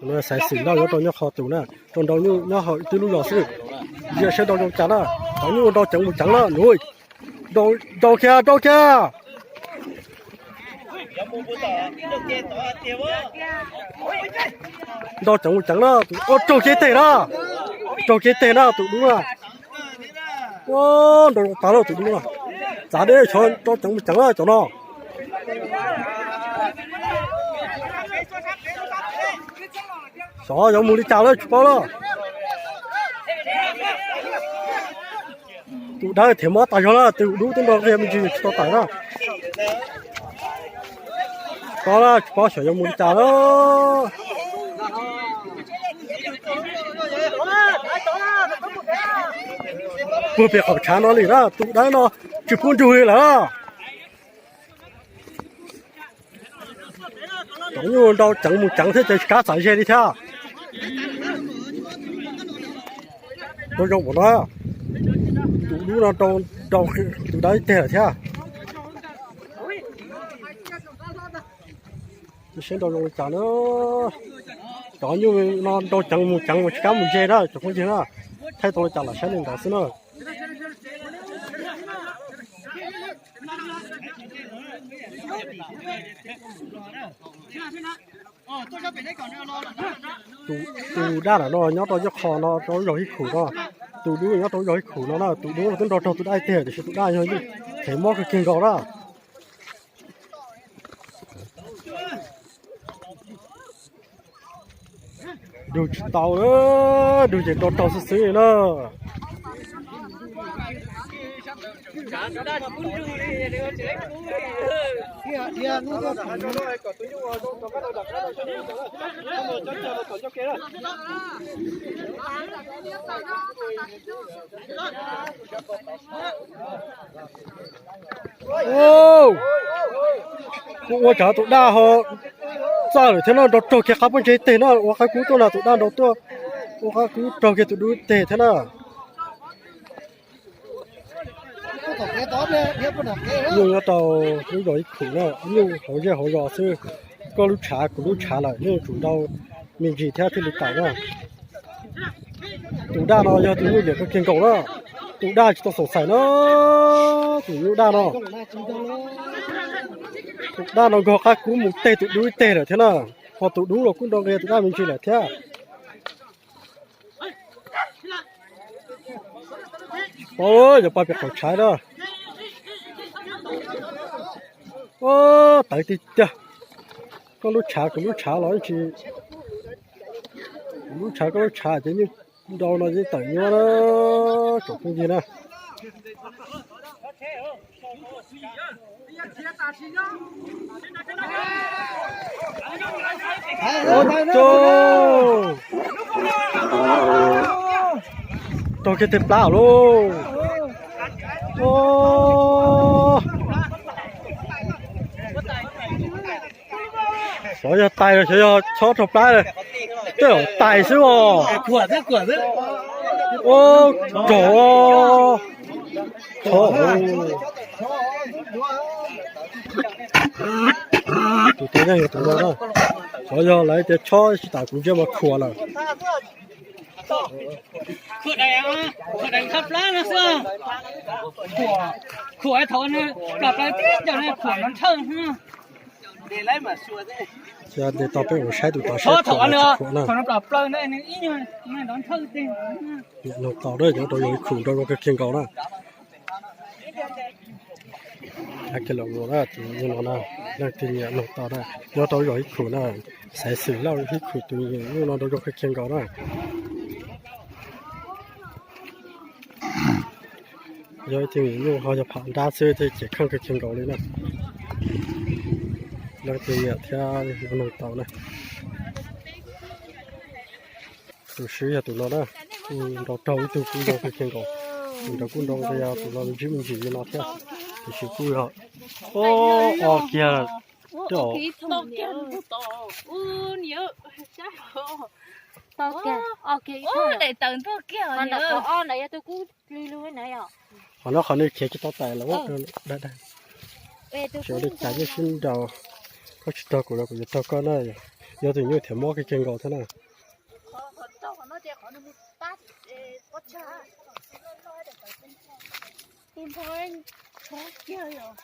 Xaiv xwm loj nyob rau nyob qhov tus na, rau nrau nyuj nyob hauv ib tug lub zos xwb. Ntsia saib nrau zoo cas na, cov nyuj nrau ceev mus ceev na, nrau kiag, nrau kiag. Nrau ceev mus ceev na, tus, raug kev teg na, raug kev teg na tus dub na. Nrau tas lawm tus dub na, txav deb, nrau ceev mus ceev na cov no. Xyov yuav mus li cas lawm tsis paub lawm. Tus dawb them mob tas zog na, tus dub twb nrau qia me ntsis tsis tau tawm na. Tsis paub na, tsis paub xyov yuav mus li cas lawm. Puag pem qaum tshav no li na, tus dawb no tsis pub nrug li lawm. Cov nyuj nrau ceev mus ceev thiab ces tsis kav txam ze li thiab. Nrau zoo npaum no, tus dub no nrau, nrau tus dawb ib teg lawm thiab. Saib nrau zoo li cas na. Cov nyuj no nrau ceev mus ceev mas tsis kav mus ze na cov phooj ywg na. Thaij tau li cas los saib li ntawd xwb na. Tus dab lam no nyob rau ib qho no rau lub zos Hib Khum no. Tus dub nyob rau lub zos Hib Khum no na, tus dub no twb nrau raug tus dab ib teg tiam sis tus dab yog them mob kawg kiag nkaus na. Dug tsis tau, dug ces nrau raug xwb xwb na. Kuj ua cas tus dab ho txawj lawm thiab no, nrau raug kiag qab pob ntseg teg no, ua qab kub tuaj no, tus dab nrau tuaj ua qab kub raug kiag tus dub teg thiab na. Nyuj nyob rau lub zos Hib Khum na, nyuj hauv zej hauv zos xwb. Koj lub tshav kuv lub tshav lawm, yeej tsum nrau me ntsis thiab thiaj li tawm na. Tus dab no yog tus nyuj liam kawg kiag nkaus na. Tus dab tsis tau xoom xaim na, tus nyuj dab no. Tus dab no nkaug qab kub mus teg tus dub ib teg lawm thiab na. Ho tus dub los kuj nrau nqi tus dab me ntsis lawm thiab. Tsis paub, yuav pab pem qaum tshav na. Tawv tiag tiag. Koj lub tshav kuv lub tshav los tsis, kuv lub tshav koj lub tshav ces yeej nrau no yeej tawm nyuaj na, tsoom phooj ywg na. Raug kiag tej plab lauj. Xyov yog tais los xyov yog chob raug plab, tej zaum tais xwb os. Raug chob. Tus tau yeej yog tus no na. Xyov yog lawv tias chob tsis tas kuv ntsia mas khuam lawm. Ces ntes tau peb ua saib tus tod saib khuam los tsis khuam na. Nyiam noog tau na, nyob rau zos Hib Khum nrau zoo kawg kiag nkaus na. Ab, kiag los ua na, tus nyuj no na, leej twg nyiam noog tau na, nyob rau zos Hib Khum na, xaiv xwm loj Hib Khum tus nyuj no nrau zoo kawg kiag nkaus na. Yog ib tug nyuj ho yog pham nrab xwb thiaj ces kheej kawg kiag nkaus li na. Leej twg nyiam thiab yuav noog tau na. Tus swb yog tus no na, kuj nrau raug ib tug kuj zoo kawg kiag nkaus. Tus nrau kuj nrau nqi tus no ntsib me ntsis li no thiab, tiam sis kuj yog o kiag. Qhov no qhov nws khiav tsis tau tais los, sawv daws cas yeej sib nraus, koj tsis raug kuv los kuv yuav raug koj na yom. Yog tus nyuj thiab mob kawg kiag nkaus thiab na. Tus npho kiag yom.